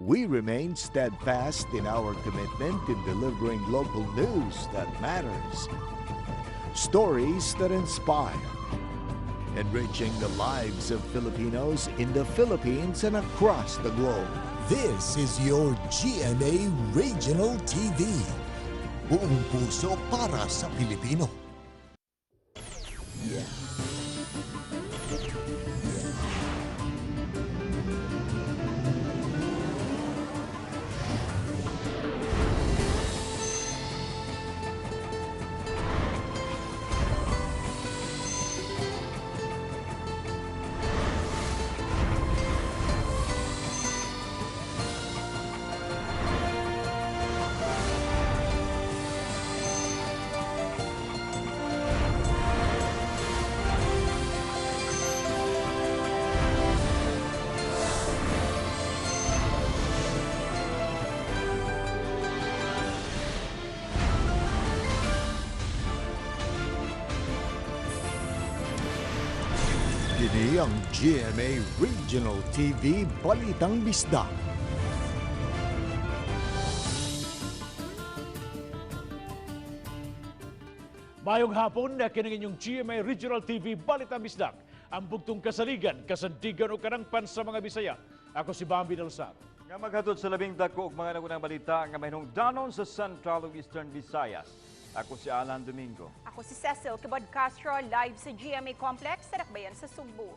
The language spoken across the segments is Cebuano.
We remain steadfast in our commitment in delivering local news that matters, stories that inspire, enriching the lives of Filipinos in the Philippines and across the globe. This is your GMA Regional TV. Buong puso para sa Pilipino. Kini ang GMA Regional TV Balitang Bisdak. Mayong hapon na kining inyong GMA Regional TV Balitang Bisdak. Ang bugtong kasaligan, kasandigan o kanangpan sa mga Bisaya. Ako si Bambi Delsar. Nga maghatod sa labing dako og mga nagunang balita nga mahinungdanon sa Central ug Eastern Visayas. Ako si Alan Domingo. Ako si Cecil Kibod Castro, live sa GMA Complex sa Dakbayan sa Sugbo.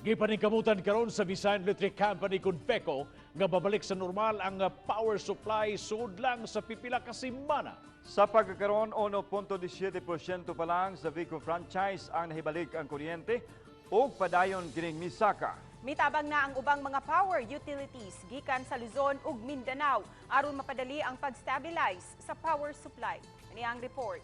Gipaningkamutan karon sa Visayan Electric Company Conpeco nga babalik sa normal ang power supply sud lang sa pipila ka semana. Sa pagkakaroon, 1.17% pa lang sa Vico franchise ang nahibalik ang kuryente ug padayon kining misaka. Mitabang na ang ubang mga power utilities gikan sa Luzon ug Mindanao aron mapadali ang pag-stabilize sa power supply. Ani ang report.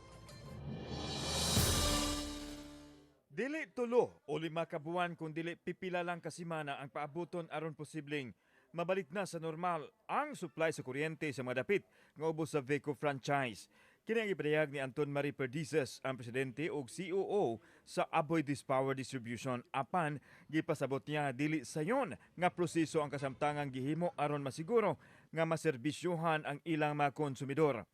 Dili 3 o 5 ka buwan kung dili pipila lang ka semana ang paabuton aron posibleng mabalik na sa normal ang supply sa kuryente sa mga dapit nga ubos sa Vico franchise. Kini ang ipadayag ni Anton Marie Perdices, ang presidente ug COO sa Aboitiz Power Distribution, apan gipasabot niya dili sayon nga proseso ang kasamtangang gihimo aron masiguro nga maserbisyuhan ang ilang mga konsumidor.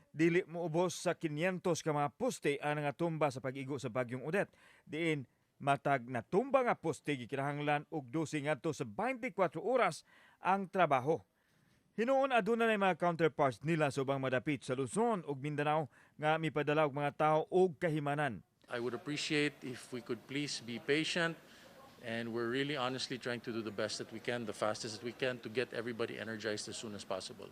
Dili moubos sa 500 ka mga poste ang nangatumba sa pag-igo sa bagyong Odette. Diin matag natumba nga poste gikinahanglan og 12 ngadto sa 24 oras ang trabaho. Hinuon aduna na mga counterparts nila sa ubang madapit sa Luzon ug Mindanao nga mipadala og mga tawo og kahimanan. I would appreciate if we could please be patient, and we're really honestly trying to do the best that we can, the fastest that we can, to get everybody energized as soon as possible.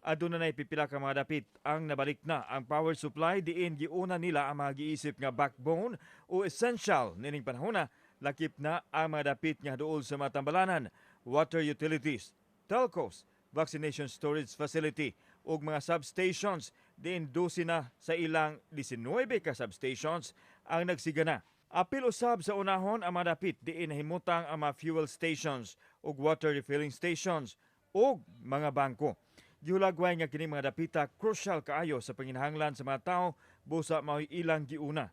Aduna na pipila ka mga dapit ang nabalik na ang power supply, diin giuna nila ang mga giisip nga backbone o essential nining panahona, lakip na ang mga dapit nga duol sa mga tambalanan, water utilities, telcos, vaccination storage facility ug mga substations, diin 12 na sa ilang 19 ka substations ang nagsigana. Apil usab sa unahon ang mga dapit diin nahimutang ang mga fuel stations ug water refilling stations ug mga bangko. Gihulagway nga kini mga dapita crucial kaayo sa panginahanglan sa mga tao, busa mao'y ilang giuna.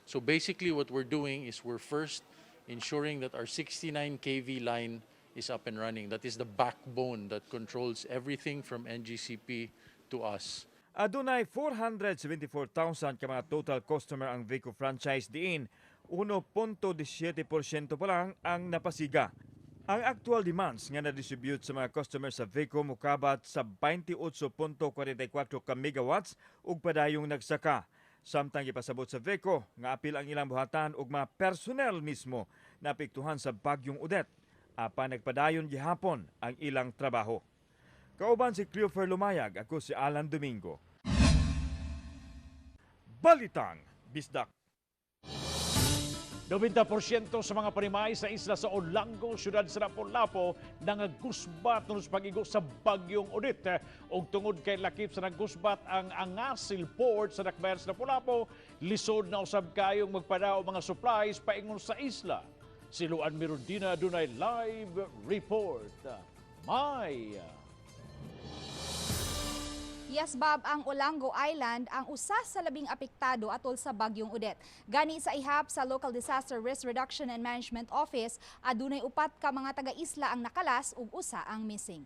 So basically what we're doing is we're first ensuring that our 69 kV line is up and running. That is the backbone that controls everything from NGCP to us. Adunay 474,000 ka mga total customer ang Vico franchise, diin 1.17% pa lang ang napasiga. Ang actual demands nga na-distribute sa mga customer sa Vico mukabat sa 28.44 ka megawatts ug padayong nagsaka. Samtang gipasabot sa Vico nga apil ang ilang buhatan ug mga personnel mismo naapektuhan sa bagyong Odette. Apan nagpadayon gihapon ang ilang trabaho. Kauban si Cleofer Lumayag, ako si Alan Domingo. Balitang Bisdak. 90% sa mga panimay sa isla sa Olango, siyudad sa Lapu-Lapu, nangagusbat tungod sa pag-igo sa bagyong Odette. Og tungod kay lakip sa nagusbat ang Angasil Port sa Dakbayan sa Lapu-Lapu, lisod na usab kayong magpadao mga supplies paingon sa isla. Si Luan Mirundina dunay live report. May. Yes, Bob, ang Olango Island ang usa sa labing apektado atol sa Bagyong Odette. Gani sa ihap sa Local Disaster Risk Reduction and Management Office, adunay upat ka mga taga-isla ang nakalas ug usa ang missing.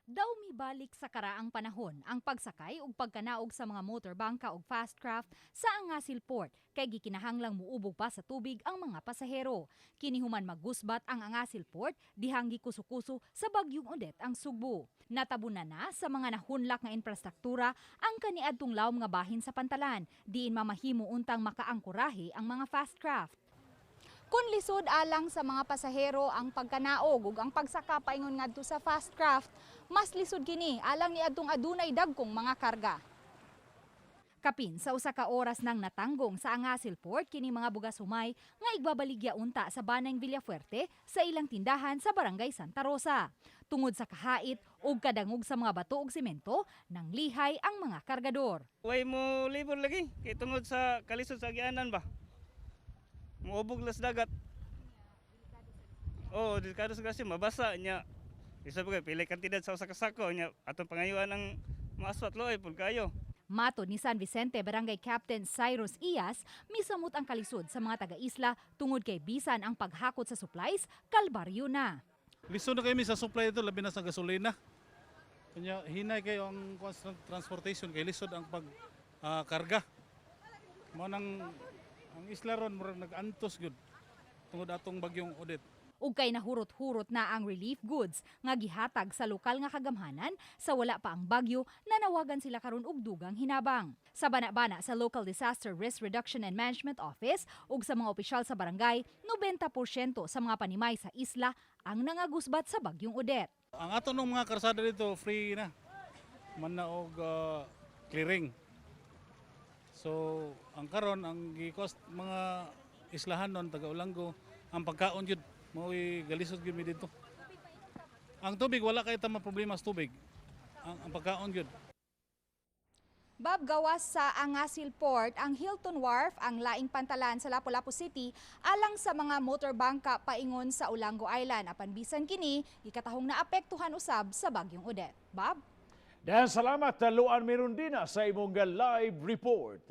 Daw mibalik sa karaang panahon ang pagsakay ug pagkanaog sa mga motor bangka ug fast craft sa Angasil Port kay gikinahanglang muubog pa sa tubig ang mga pasahero. Kini human magusbat ang Angasil Port dihang gikuso-kuso sa Bagyong Odette ang Sugbo. Natabunan na sa mga nahunlak nga infrastruktura ang kaniadtong lawom nga bahin sa pantalan, diin mamahimo untang makaangkorahe ang mga fast craft. Kung lisod alang sa mga pasahero ang pagkanaog ug ang pagsaka paingon ngadto sa fast craft, mas lisod kini alang niadtong adunay dagkong mga karga. Kapin sa usa ka oras nang natanggong sa Angasil Port kini mga bugas humay nga igbabaligya unta sa Banang Villafuerte sa ilang tindahan sa Barangay Santa Rosa. Tungod sa kahait ug kadangog sa mga bato ug semento, nang lihay ang mga kargador. Way mo libur lagi kay tungod sa kalisod sa agianan ba. Muubog las dagat. Oo, delikado sa kasi mabasa nya. Isa pa kay pili kantidad sa usa ka sako nya atong pangayuan ang maaswat loy pud kayo. Matod ni San Vicente Barangay Captain Cyrus Ias, misamot ang kalisod sa mga taga-isla tungod kay bisan ang paghakot sa supplies, kalbaryo na. Lisod na kami sa supply ito, labi na sa gasolina. Kanya hinay kayo ang transportation kay lisod ang pag karga. Mao nang ang isla ron murag nag-antos gyud tungod atong Bagyong Odette. Ug kay nahurot-hurot na ang relief goods nga gihatag sa lokal nga kagamhanan sa wala pa ang bagyo, nanawagan sila karon og dugang hinabang. Sa bana-bana sa Local Disaster Risk Reduction and Management Office ug sa mga opisyal sa barangay, 90% sa mga panimay sa isla ang nangagusbat sa Bagyong Odette. Ang ato nung mga karsada dito free na. Man na og clearing. So ang karon ang gi-cost mga islahan nun taga Olango ang pagkaon gyud mao'y galisod gyud mi dito. Ang tubig, wala kay ta problema sa tubig. Ang pagkaon gyud. Bob, gawas sa Angasil Port, ang Hilton Wharf ang laing pantalan sa Lapu-Lapu City alang sa mga motor bangka paingon sa Olango Island. Apan bisan kini, gikatahong naapektuhan usab sa Bagyong Odette. Bob? Daghang salamat, Luan Mirundina, sa imong live report.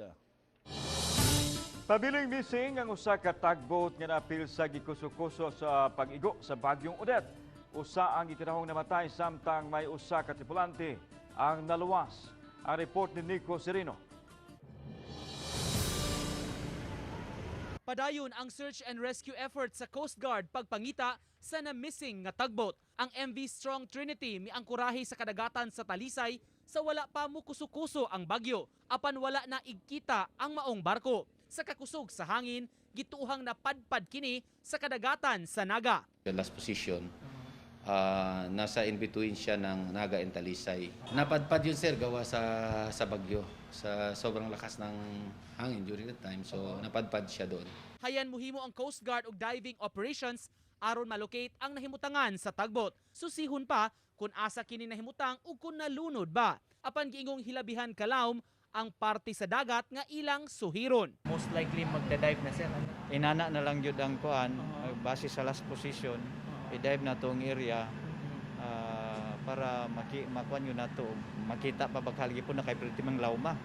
Pabiling missing ang usa ka tugboat nga naapil sa gikuso-kuso sa pag-igo sa Bagyong Odette. Usa ang gikatahong namatay samtang may usa ka tripulante ang naluwas. Ang report ni Nico Sereno. Padayon ang search and rescue effort sa Coast Guard pagpangita sa na-missing nga tugboat. Ang MV Strong Trinity miangkorahe sa kadagatan sa Talisay sa wala pa mukuso-kuso ang bagyo, apan wala na igkita ang maong barko. Sa kakusog sa hangin, gituuhang napadpad kini sa kadagatan sa Naga. The last position, nasa in between siya ng Naga and Talisay. Napadpad yun, sir, gawa sa bagyo, sa sobrang lakas ng hangin during that time. So napadpad siya doon. Hayan muhimo ang Coast Guard og diving operations aron malocate ang nahimutangan sa tugboat. Susihon pa kung asa kini nahimutang ug kung nalunod ba. Apan giingong hilabihan kalawom ang parte sa dagat nga ilang suhiron. Most likely magda-dive na, sir. Ano? Inana na lang jud ang kuan, base sa last position, i-dive na tong area para makuan yun nato, makita pa baghal po na kay perti mang lawma.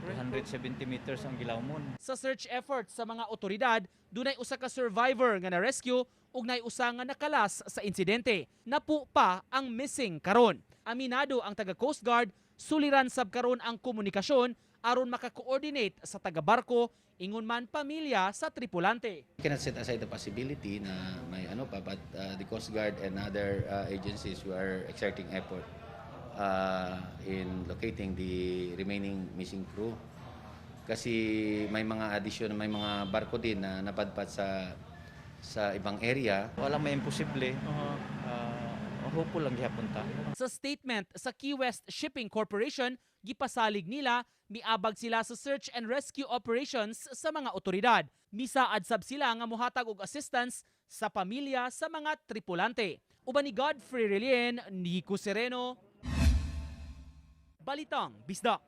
270 meters ang gilawmon. Sa search effort sa mga otoridad, dunay usa ka survivor nga na-rescue ug nay usa nga nakalas sa insidente. Napu pa ang missing karon. Aminado ang taga Coast Guard, suliran sab karon ang komunikasyon aron maka-coordinate sa taga-barko ingon man pamilya sa tripulante. We cannot set aside the possibility na may ano pa, but the Coast Guard and other agencies, we are exerting effort in locating the remaining missing crew. Kasi may mga addition, may mga barko din na napadpad sa ibang area. Walang may imposible. Hopeful lang gihapon ta. Sa statement sa Key West Shipping Corporation, gipasalig nila miabag sila sa search and rescue operations sa mga otoridad. Misaad sab sila nga mohatag og assistance sa pamilya sa mga tripulante. Uban ni Godfrey Relien, Nico Sereno, Balitang Bisdak.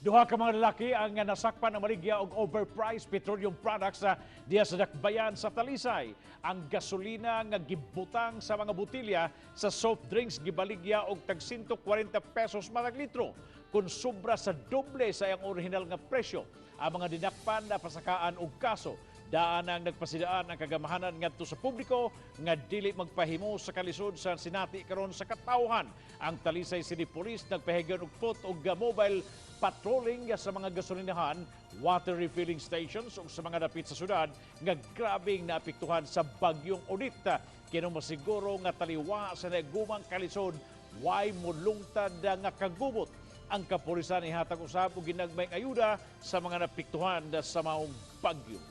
Duha ka mga lalaki ang nasakpan ng maligya og overpriced petroleum products sa diha sa Dakbayan sa Talisay. Ang gasolina nga gibutang sa mga botelya sa soft drinks gibaligya og tag 140 pesos matag litro, kun sobra sa doble sa iyang orihinal nga presyo. Ang mga dinakpan na pasakaan og kaso. Daan ang nagpasidaan ang kagamahanan ngadto sa publiko nga dili magpahimo sa kalisod sa sinati karon sa katawhan. Ang Talisay City Police nagpahigayon og foot og mobile patrolling sa mga gasolinahan, water refilling stations ug sa mga dapit sa syudad nga grabeng naapektuhan sa bagyong Odette. Kino masiguro nga taliwa sa nagumang kalisod, way mulungtad nga kagubot. Ang kapulisan ihatag usab og ginagmayng ayuda sa mga naapektuhan sa maong bagyo.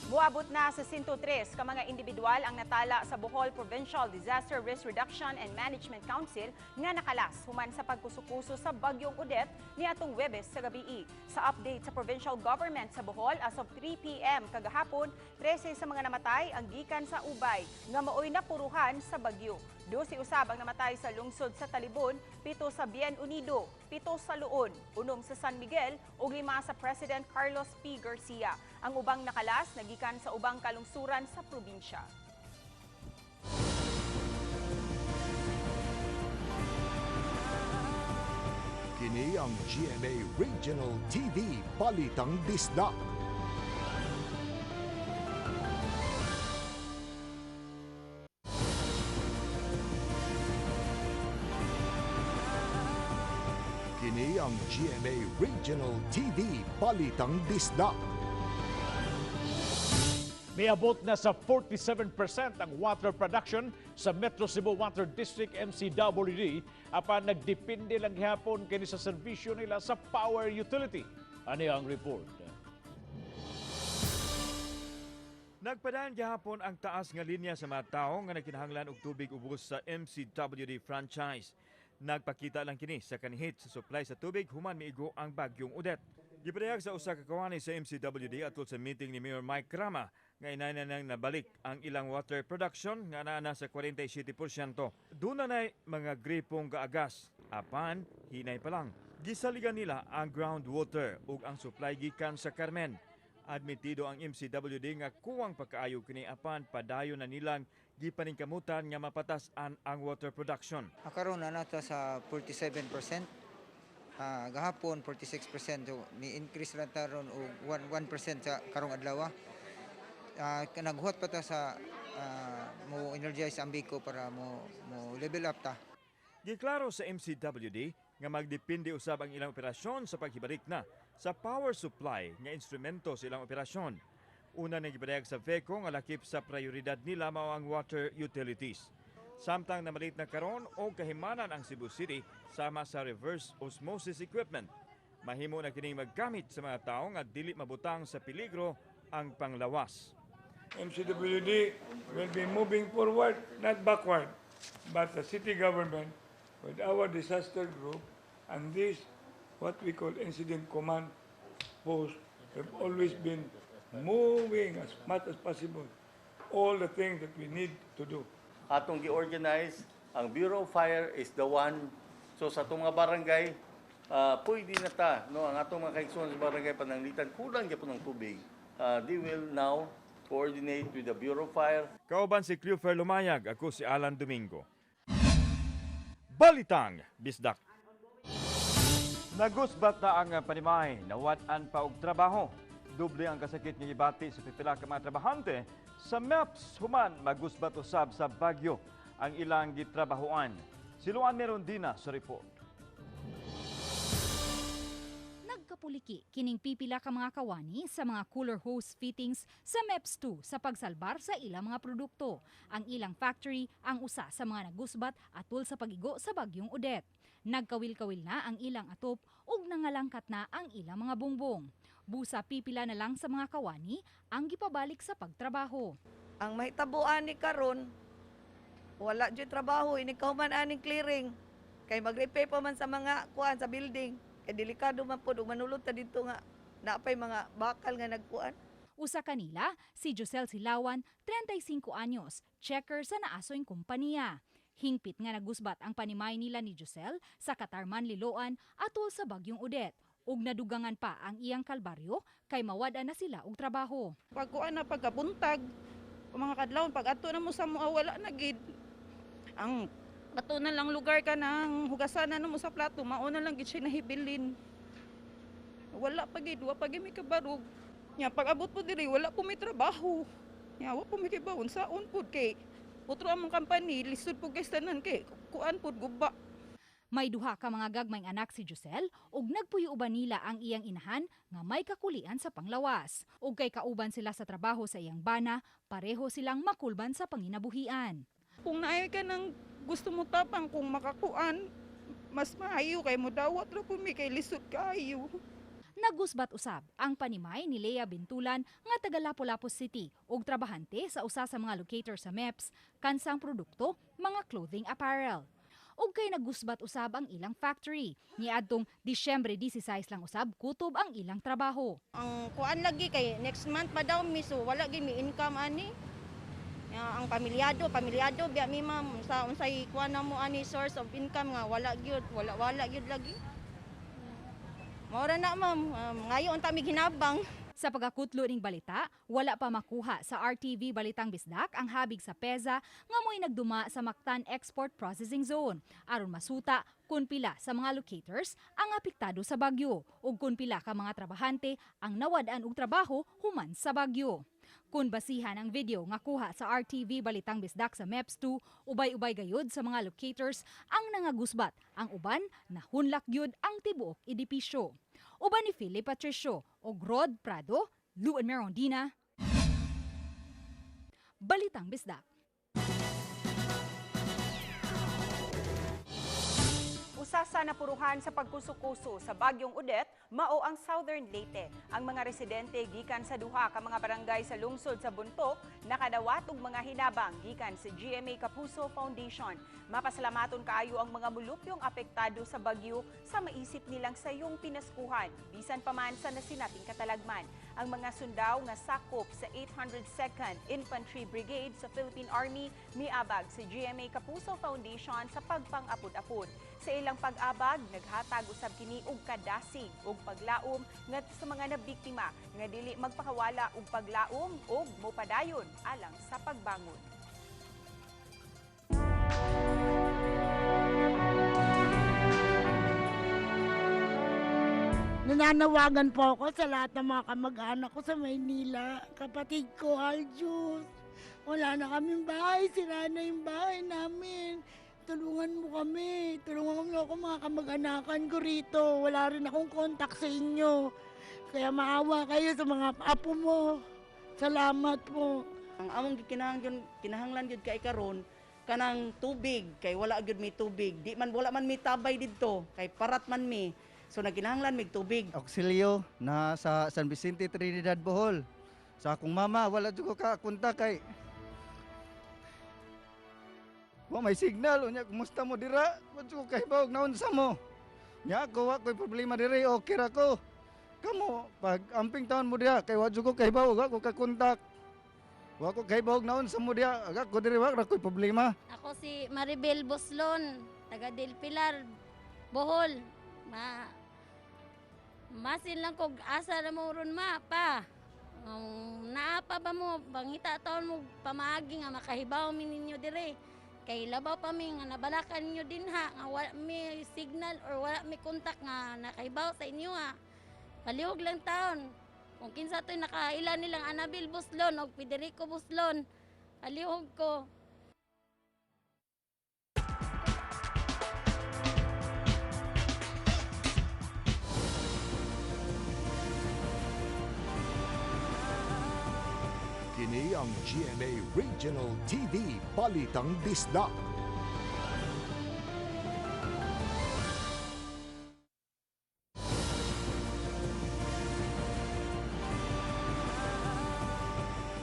Muabot na sa 103 ka mga individual ang natala sa Bohol Provincial Disaster Risk Reduction and Management Council nga nakalas human sa pagkusukuso sa Bagyong Odette niadtong Huwebes sa gabii. Sa update sa provincial government sa Bohol as of 3 p.m. kagahapon, 13 sa mga namatay ang gikan sa Ubay nga maoy napuruhan sa bagyo. 12 usab ang namatay sa lungsod sa Talibon, 7 sa Bien Unido, 7 sa Loon, 6 sa San Miguel ug 5 sa President Carlos P. Garcia. Ang ubang nakalas nagikan sa ubang kalungsuran sa probinsya. Kini ang GMA Regional TV Balitang Bisdak. Kini ang GMA Regional TV Balitang Bisdak. Miabot na sa 47% ang water production sa Metro Cebu Water District MCWD apan nagdepende lang gihapon kini sa serbisyo nila sa power utility. Ano ang report? Nagpadayon gihapon ang taas nga linya sa mga tawo nga nagkinahanglan og tubig ubos sa MCWD franchise. Nagpakita lang kini sa kanihit sa supply sa tubig human miigo ang bagyong Odette. Gipadayag sa usa ka kawani sa MCWD atol sa meeting ni Mayor Mike Rama nga inay na nang nabalik ang ilang water production nga naa na sa 47%. Doon na na'y mga gripong gaagas, apan hinay pa lang. Gisaligan nila ang groundwater ug ang supply gikan sa Carmen. Admitido ang MCWD nga kuwang pagkaayo kini apan padayon na nilang gipaningkamutan nga mapatas-an ang water production. Karon na nata sa 47%. Gahapon 46%, so ni-increase lang ta ron og 1% sa karong adlaw. Naghuwat pa ta sa mo energize ang Biko para mo level up ta. Giklaro sa MCWD nga magdepende usab ang ilang operasyon sa paghibalik na sa power supply nga instrumento sa ilang operasyon. Una nang gipadayag sa VECO nga lakip sa prioridad nila mao ang water utilities. Samtang namalit na karon og kahimanan ang Cebu City sama sa reverse osmosis equipment. Mahimo na kining maggamit sa mga tawo nga dili mabutang sa peligro ang panglawas. MCWD will be moving forward, not backward, but the city government with our disaster group and this, what we call incident command post, have always been moving as much as possible all the things that we need to do. Atong gi-organize, ang Bureau of Fire is the one. So sa atong mga barangay, pwede na ta, no, ang atong mga kaigsuonan sa barangay pananglitan, kulang gyapon ng tubig. They will now coordinate with the Bureau of Fire. Kauban si Cleofer Lumayag, ako si Alan Domingo. Balitang Bisdak. Nagusbat na ang panimay, nawad-an pa og trabaho. Doble ang kasakit nga gibati sa pipila ka mga trabahante sa MEPS human magusbat usab sa Bagyo ang ilang gitrabahoan. Siluan meron din na sa report. Nagkapuliki kining pipila ka mga kawani sa mga cooler hose fittings sa MEPS 2 sa pagsalbar sa ilang mga produkto. Ang ilang factory ang usa sa mga nagusbat atol sa pagigo sa bagyong Odette. Nagkawil-kawil na ang ilang atop ug nangalangkat na ang ilang mga bungbong. Busa pipila na lang sa mga kawani ang gipabalik sa pagtrabaho. Ang mahitabuan ni karon, wala jud trabaho, inikaw man aning clearing. Kay mag-repair pa man sa mga kuan sa building. Kay delikado man pod ug manulod ta didto nga naapay mga bakal nga nagkuan. Usa kanila, si Josel Silawan, 35 anyos, checker sa naasoing kumpanya. Hingpit nga nagusbat ang panimay nila ni Giselle sa Katarman Liloan atol sa Bagyong Odette. Ug nadugangan pa ang iyang kalbaryo kay mawad-an na sila og trabaho. Pagkuan na pagkabuntag, mga kadlawon pag adto na mo sa mua wala na gid. Ang ato na lang lugar ka nang hugasan na mo sa plato, mauna lang gid siya nahibilin. Wala pa gid, wa pa gid may kabarog. Nya pag abot po diri wala po may trabaho. Nya wa po may kibawon saon pud kay utro among company lisod pud kay tanan kay kuan pud guba. May duha ka mga gagmayng anak si Giselle ug nagpuyo uban nila ang iyang inahan nga may kakulian sa panglawas. Ug kay kauban sila sa trabaho sa iyang bana, pareho silang makulban sa panginabuhian. Kung naay ka ng gusto mo tapang kung makakuan, mas maayo kay mo dawat ra pud mi kay lisod kaayo. Nagusbat usab ang panimay ni Lea Bintulan nga taga Lapu-Lapu City ug trabahante sa usa sa mga locator sa MEPS kansang produkto mga clothing apparel. Ug kay nagusbat usab ang ilang factory. Niadtong Disyembre 16 lang usab kutob ang ilang trabaho. Ang kuan lagi kay next month pa daw mi, so wala gyud mi income ani. Ya, ang pamilyado biya mi ma'am sa unsay kuan na mo ani source of income nga wala gyud, wala gyud lagi. Maura na ma'am, ngayon unta mi hinabang. Sa pagkakutlo ning balita, wala pa makuha sa RTV Balitang Bisdak ang habig sa PEZA nga mo'y nagduma sa Mactan Export Processing Zone aron masuta kun pila sa mga locators ang apektado sa bagyo ug kun pila ka mga trabahante ang nawad-an og trabaho human sa bagyo. Kun basihan ang video nga kuha sa RTV Balitang Bisdak sa MEPS 2, ubay-ubay gayud sa mga locators ang nangagusbat, ang uban nahunlak gyud ang tibuok edipisyo. Uban ni Philip Patricio og Rod Prado, Luan Merondina, Balitang Bisdak. Usa sa napuruhan sa pagkuso-kuso sa Bagyong Odette, mao ang Southern Leyte. Ang mga residente gikan sa duha ka mga barangay sa lungsod sa Buntok nakadawat og mga hinabang gikan sa GMA Kapuso Foundation. Mapasalamaton kaayo ang mga mulupyong apektado sa bagyo sa maisip nilang sayong pinaskuhan bisan pa man sa nasinaping katalagman. Ang mga sundao nga sakop sa 802nd Infantry Brigade sa Philippine Army miabag sa GMA Kapuso Foundation sa pagpang-apod-apod. Sa ilang pag-abag, naghatag usab kini og kadasig og paglaom ngadto sa mga nabiktima nga dili magpakawala og paglaom og mopadayon alang sa pagbangon. Nananawagan po ako sa lahat ng mga kamag-anak ko sa Maynila. Kapatid ko, Aljus, wala na kaming bahay, sira na yung bahay namin. Tulungan mo kami, tulungan mo ako mga kamag-anakan ko rito. Wala rin akong kontak sa inyo. Kaya maawa kayo sa mga apo mo. Salamat po. Ang among kinahanglan gyud kay karon kanang tubig kay wala gyud may tubig. Di man wala man may tabay didto kay parat man mi. So nagkinahanglan mig tubig. Auxilio na sa San Vicente Trinidad Bohol. Sa akong mama wala jud ko ka kontak kay wa may signal unya kumusta mo dira? Wa jud ko kahibaw naunsa mo. Nya ako wa koy problema diri, okay ra ko. Kamo pag amping taon mo diha kay wa jud ko kahibaw, wa ko ka kontak. Wa ko kahibaw naunsa mo diha, ako diri wa ra koy problema. Ako si Maribel Boslon, taga Del Pilar, Bohol. Masin lang kog asa na mo ron ma pa. Naa pa ba mo pangita taon mo pamaagi nga makahibaw mi ninyo dire. Kay labaw pa mi nga nabalakan ninyo dinha nga wala mi signal or wala mi kontak nga nakahibaw sa inyo ha. Palihog lang taon. Kung kinsa to'y nakaila nilang Anabel Buslon o Federico Buslon, palihog ko. Kini ang GMA Regional TV Balitang Bisdak.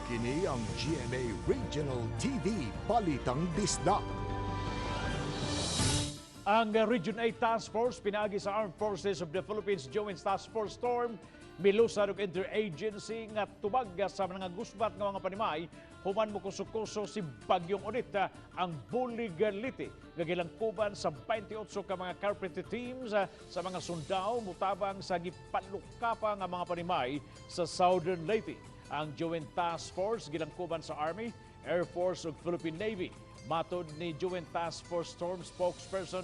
Kini ang GMA Regional TV Balitang Bisdak. Ang Region 8 Task Force pinaagi sa Armed Forces of the Philippines Joint Task Force Storm milusad og interagency nga tubag sa mga gusbat nga mga panimay human mo kuso-kuso si Bagyong Odette. Ang Bulig Leyte nga gilangkuban sa 28 ka mga carpentry teams sa mga sundao mutabang sa gipalukapa nga mga panimay sa Southern Leyte. Ang Joint Task Force gilangkuban sa Army, Air Force ug Philippine Navy. Matod ni Joint Task Force Storm spokesperson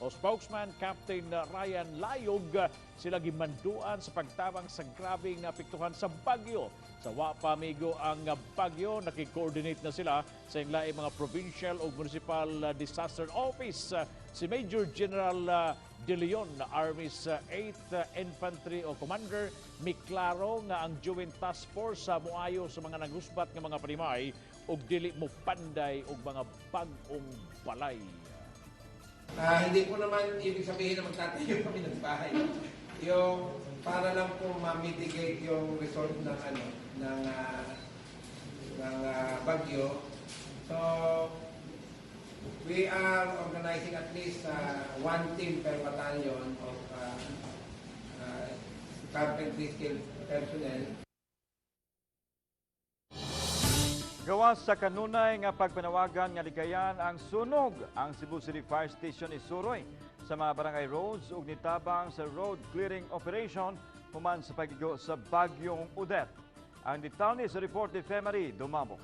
o spokesman Captain Ryan Layog, sila gimanduan sa pagtabang sa grabeng naapektuhan sa bagyo. Sa wa pa migo ang bagyo, nakikoordinate na sila sa laing mga provincial o municipal disaster office. Si Major General De Leon, Army's 8th Infantry o Commander, miklaro nga ang Joint Task Force sa moayo sa mga nagusbat nga mga panimay ug dili mo panday og mga bag-ong balay. Hindi po naman ibig sabihin na magtatayo kami ng bahay. Yung para lang po ma-mitigate yung result ng ano ng bagyo. So we are organizing at least one team per battalion of carpentry skilled personnel. Gawas sa kanunay nga pagpanawagan nga likayan ang sunog, ang Cebu City Fire Station isuroy sa mga barangay roads ug nitabang sa road clearing operation human sa pagigo sa Bagyong Odette. Ang detalye sa report ni Femary Dumabo.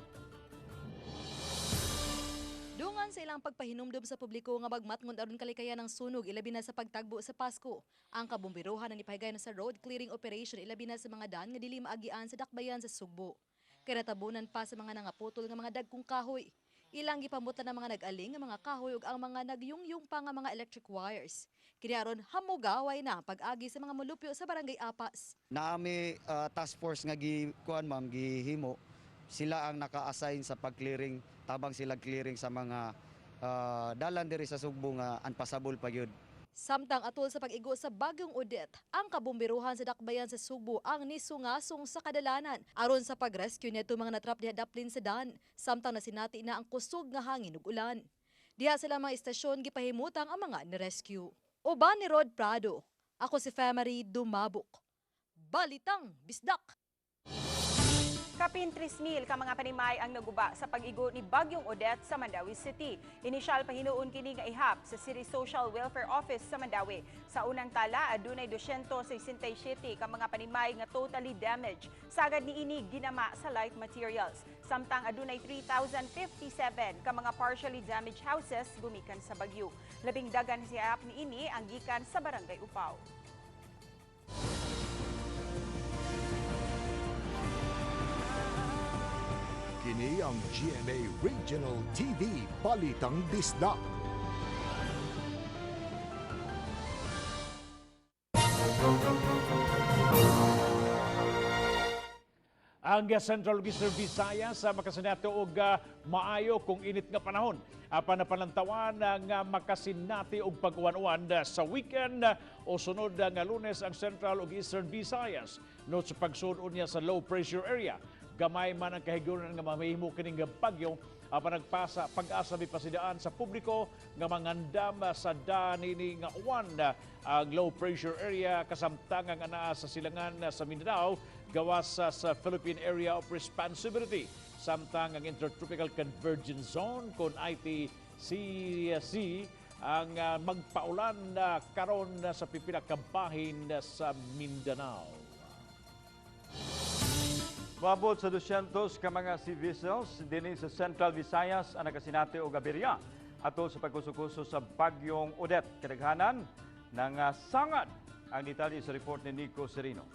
Dungan sa ilang pagpahinumdom sa publiko nga magmatngon aron kalikayan ng sunog ilabi na sa pagtagbo sa Pasko. Ang kabomberohan na nipahigayon sa road clearing operation ilabi na sa mga daan nga dili maagian sa dakbayan sa Sugbo. Kay natabunan pa sa mga nangaputol nga mga dagkong kahoy. Ilang gipamutlan ng mga nag-aling nga mga kahoy ug ang mga nagyungyung pa nga mga electric wires. Kini aron hamugaway na ang pag-agi sa mga molupyo sa Barangay Apas. Naami task force nga gi kuan, ma'am, gihimo. Sila ang naka-assign sa pag-clearing, tabang sila clearing sa mga dalan diri sa Sugbo nga unpassable pa gyud. Samtang atol sa pag-igo sa Bagyong Odette, ang kabomberohan sa dakbayan sa Sugbo ang nisungasong sa kadalanan aron sa pag-rescue niadto mga natrap diha daplin sa dan, samtang nasinati na ang kusog nga hangin ug ulan. Diha sa mga istasyon gipahimutang ang mga ni-rescue. Uban ni Rod Prado, ako si Femary Dumabok. Balitang Bisdak! Kapin 3,000 ka mga panimay ang naguba sa pag-igo ni Bagyong Odette sa Mandaue City. Inisyal pahinuon kini nga ihap sa City Social Welfare Office sa Mandaue. Sa unang tala, adunay 267 ka mga panimay nga totally damaged. Sagad niini ginama sa light materials. Samtang adunay 3,057 ka mga partially damaged houses gumikan sa bagyo. Labing dagan sa ihap niini ang gikan sa Barangay Upaw. Kini ang GMA Regional TV Balitang Bisdak. Ang Central Eastern Visayas sa makasinati og maayo kung init nga panahon. Apan napalantawan nga makasinati og pag-uwan-uwan sa weekend o sunod nga Lunes ang Central ug Eastern Visayas. No sa pagsud niya sa low pressure area. Gamay man ang kahiguran nga mamahimo kining bagyo apan nagpasa pag-asa mipasidaan sa publiko nga mangandam sa danini nga uwan ang low pressure area kasamtangang anaa sa silangan sa Mindanao gawas sa Philippine Area of Responsibility, samtang ang Intertropical Convergence Zone kon ITCZ ang magpaulan karon sa pipila ka bahin sa Mindanao. Moabot sa 200 ka mga sea vessels dinhi sa Central Visayas ang nakasinati og aberya atol sa pagkuso-kuso sa Bagyong Odette. Kadaghanan ng sangad. Ang detalye sa report ni Nico Serino.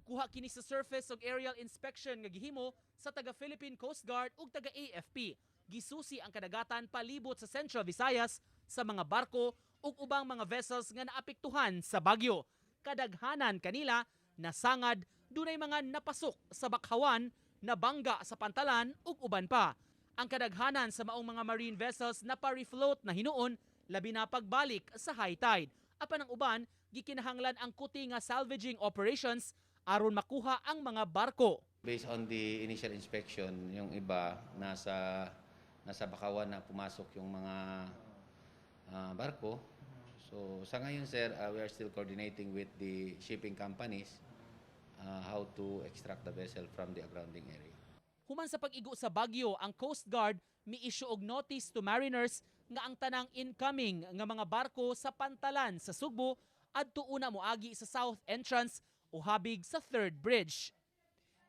Kuha kini sa surface ug aerial inspection nga gihimo sa taga Philippine Coast Guard ug taga AFP. Gisusi ang kadagatan palibot sa Central Visayas sa mga barko ug ubang mga vessels nga naapektuhan sa bagyo. Kadaghanan kanila nasangad, dunay mga napasok sa bakhawan, nabangga sa pantalan ug uban pa. Ang kadaghanan sa maong mga marine vessels na pa-refloat na hinuon, labi na pagbalik sa high tide. Apan ang uban, gikinahanglan ang kuti nga salvaging operations aron makuha ang mga barko. Based on the initial inspection, yung iba nasa Nasa bakawan na pumasok yung mga barko. So sa ngayon, sir, we are still coordinating with the shipping companies how to extract the vessel from the grounding area. Human sa pag-igo sa bagyo, ang Coast Guard mi-issue og notice to mariners nga ang tanang incoming nga mga barko sa pantalan sa Sugbo adto una moagi sa south entrance o habig sa third bridge.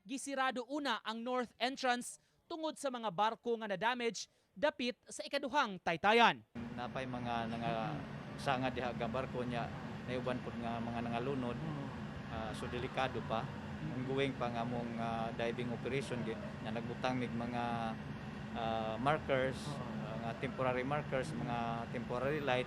Gisirado una ang north entrance tungod sa mga barko nga na-damage dapit sa ikaduhang taytayan. Napay mga nga sanga diha ga barko niya, naiuban pud nga mga nangalunod. So delikado pa, ongoing pa nga among diving operation na nagbutang mig mga markers, nga temporary markers, mga temporary light.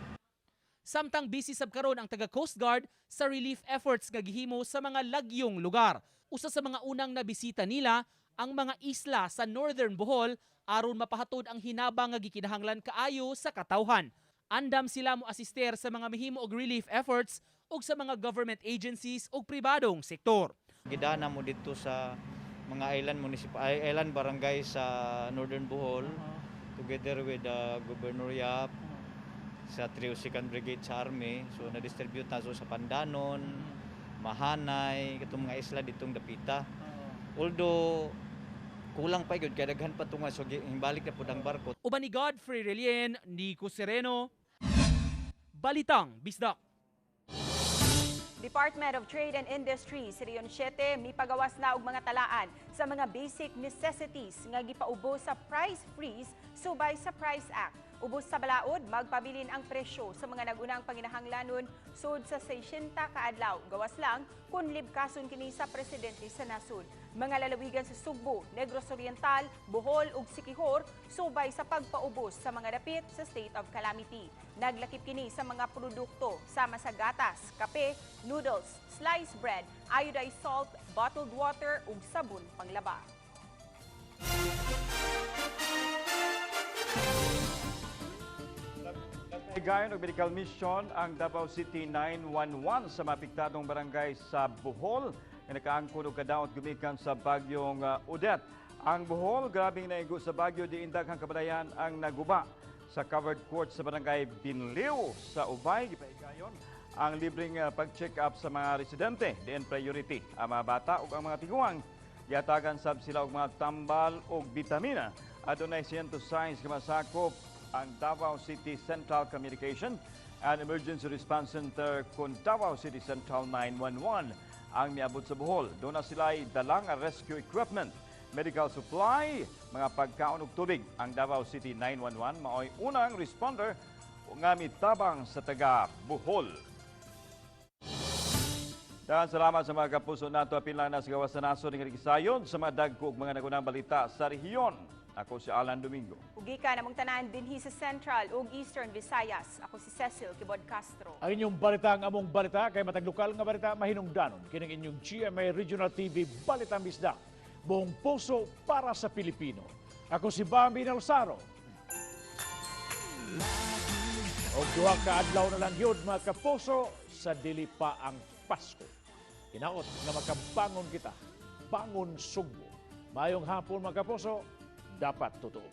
Samtang busy sab karon ang taga Coast Guard sa relief efforts nga gihimo sa mga lagyong lugar. Usa sa mga unang nabisita nila ang mga isla sa Northern Bohol aron mapahatod ang hinabang nga gikinahanglan kaayo sa katawhan. Andam sila mo asister sa mga mihimo og relief efforts ug sa mga government agencies ug pribadong sektor. Gidana mo dito sa mga island municipal, island barangay sa Northern Bohol together with the Governor Yap sa 302nd Brigade sa Army. So na-distribute na so sa Pandanon, Mahanay, katong mga isla ditong dapita. Although kulang pa gyud kay daghan pa tunga, so balik na pud ang barko. Uban ni Godfrey Relien, Nico Sereno, Balitang Bisdak. Department of Trade and Industry sa Region 7 mipagawas na og mga talaan sa mga basic necessities nga gipaubos sa price freeze subay sa Price Act. Ubos sa balaod, magpabilin ang presyo sa mga nagunang panginahanglanon sud sa 60 ka adlaw. Gawas lang kung libkason kini sa presidente sa nasod. Mga lalawigan sa Sugbo, Negros Oriental, Bohol ug Siquijor subay sa pagpaubos sa mga dapit sa state of calamity. Naglakip kini sa mga produkto sama sa gatas, kape, noodles, sliced bread, iodized salt, bottled water ug sabon panglaba. Higayon og medical mission ang Davao City 911 sa maapektadong barangay sa Bohol nga nakaangkon og kadaot gumikan sa bagyong Odette. Ang Bohol grabing naigo sa bagyo, diin daghang kabalayan ang naguba. Sa covered court sa barangay Binliw sa Ubay, gipahigayon ang libreng pag-check up sa mga residente, diin priority ang mga bata ug ang mga tiguang. Giatagan sab sila og mga tambal ug bitamina. Adunay 106 ka masakop ang Davao City Central Communication and Emergency Response Center kon Davao City Central 911 ang miabot sa Bohol. Duna sila'y dalang rescue equipment, medical supply, mga pagkaon ug tubig. Ang Davao City 911 maoy unang responder nga mitabang sa taga Bohol. Daghang salamat sa mga kapuso nato, apil lang na sa gawas sa nasod nga gisayon sa mga dagko ug mga nagunang balita sa rehiyon. Ako si Alan Domingo. Ug gikan namong tanan dinhi sa Central ug Eastern Visayas. Ako si Cecil Kibod Castro. Ang inyong balita ang among balita kay matag lokal nga balita mahinungdanon kining inyong GMA Regional TV Balitang Bisdak. Buong puso para sa Pilipino. Ako si Bambi Nalsaro. Og duha ka adlaw na lang yun, mga kapuso, sa dili pa ang Pasko. Hinaot nga makabangon kita. Bangon Sugbo. Maayong hapon, mga kapuso, dapat totoo.